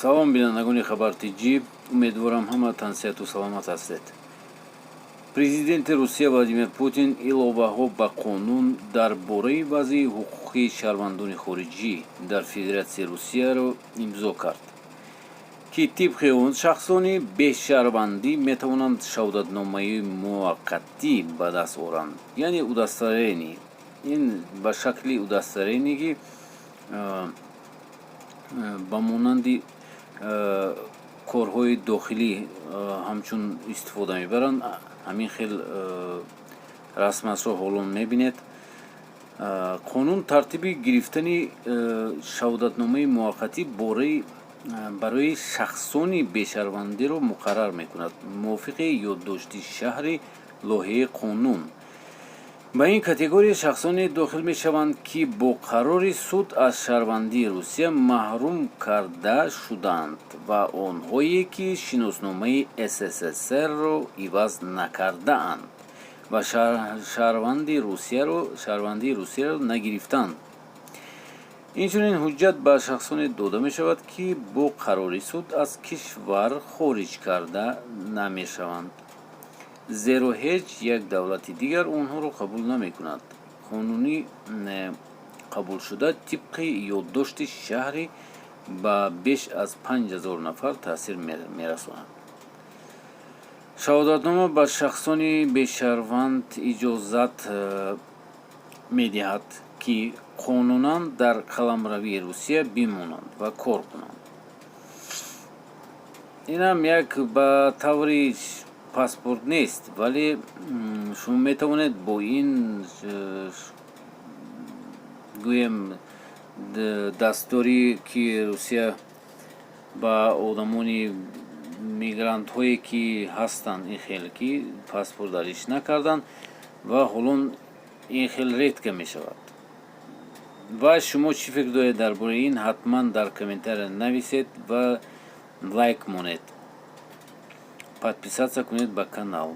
Салом, бинандагони Хабар ТҷИ. Умедворам, ҳама тансиҳату саломат ҳастед. Президенти Русия Владимир Путин иловаҳо ба қонун дар бораи вазъи ҳуқуқии шаҳрвандони хориҷӣ дар Федератсияи Русияро имзо кард, ки тибқи он шахсони бешаҳрвандӣ метавонанд шаҳодатномаи муваққатӣ ба даст оранд, яъне удостоверение. Ин ба шакли удостоверение, ки ба монанди корҳои дохилӣ ҳамчун истифода мебаранд, ҳамин хел расмасро ҳоло мебинед. Қонун тартиби гирифтани шаҳодатномаи муваққатӣ барои шахсони бешаҳрвандиро муқаррар мекунад. Мувофиқи ёддошти шарҳи лоиҳаи қонун, ба ин категория шахсоне дохил мешаванд, ки бо қарори суд аз шаҳрвандии Русия маҳрум карда шудаанд ва онҳое, ки шиносномаи СССР-ро иваз накардаанд ва шаҳрвандии Русияро нагирифтанд. Инчунин ҳуҷҷат ба шахсоне дода мешавад, ки бо қарори суд аз кишвар хориҷ карда намешаванд, зеро ҳеҷ як давлати дигар онҳоро қабул намекунад. Қонуни қабулшуда тибқи ёддошти шарҳӣ ба беш аз 5000 нафар таъсир мерасонад. Шаҳодатнома ба шахсони бешаҳрванд иҷозат медиҳад, ки қонунан дар қаламрави Русия бимонанд ва кор кунанд. Инам як ба таври паспорт нест, вале шумо метавонед бо ин, гӯем, дастуре, ки Русия ба одамони мигрантҳое, ки ҳастанд, ин хел ки паспорт дариш накарданд ва ҳолон ин хел редко мешавад. Ва шумо чӣ фикр доред дар бораи ин, ҳатман дар комментария нависед ва лайк монед, подписаться кунед ба канал.